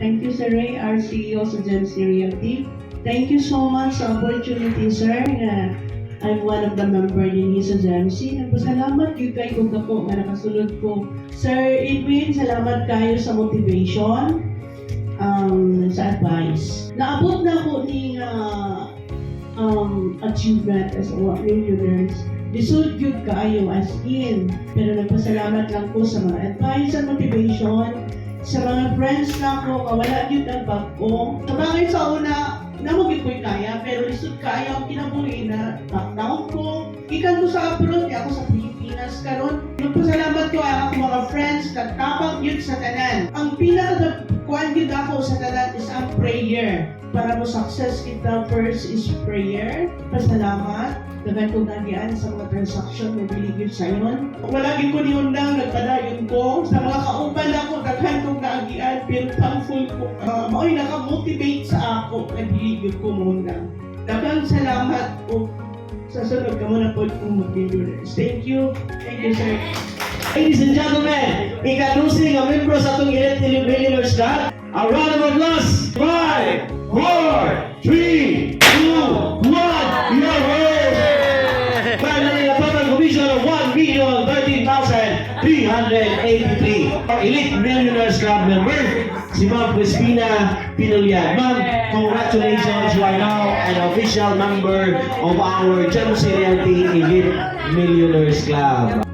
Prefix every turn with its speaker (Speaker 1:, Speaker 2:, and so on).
Speaker 1: Thank you, Sir Ray, our CEO sa GEMC Realty. Thank you so much sa opportunity, sir, nga I'm one of the member din sa GEMC. Nagpasalamat gyud kaayo kog dako nga nakasulod ko. Sir Edwin, salamat kayo sa motivation, sa advice. Naabot na ko ni achievement as a millionaires. Lisod gyud kaayo, as in. Pero nagpasalamat lang ko sa mga advice and motivation sa mga friends na ako nga wala gyud ang bag-o. Sabagay, sa una, namo gyud ko'y kaya, pero lisod kaayo ang kinabuhi na lockdown ko. Gikan ko sa abroad, di ako sa Pilipinas karon. Nagpasalamat ko ang akong mga friends, nagtabang gyud sa tanan. Ang pinaka kuan gyud ako sa tanan is ang prayer. Para mo success kita, first is prayer. Pasalamat. Daghan kong naagian sa mga transaction na dili gyud sayon. Wala gyud ko nihundang, nagpadayon ko. Sa mga kauban ako, daghan kong naagian, pero thankful ko. Mao'y naka-motivate sa ako na dili gyud ko mohundang. Daghang salamat o sa sunod kamo na pod kong mag-millionaires. Thank you. Thank you, sir.
Speaker 2: Ladies and gentlemen, ika-dose nga membro sa atong Elite Millionaires Club. A round of applause. 5, 4, 3, 2, 1. Your host! Finally, a total commission of 1,013,383. Our Elite Millionaires Club member, si Ma'am Crispina Pinulian. Ma'am, congratulations. You are now an official member of our GEMC Realty Elite Millionaires Club.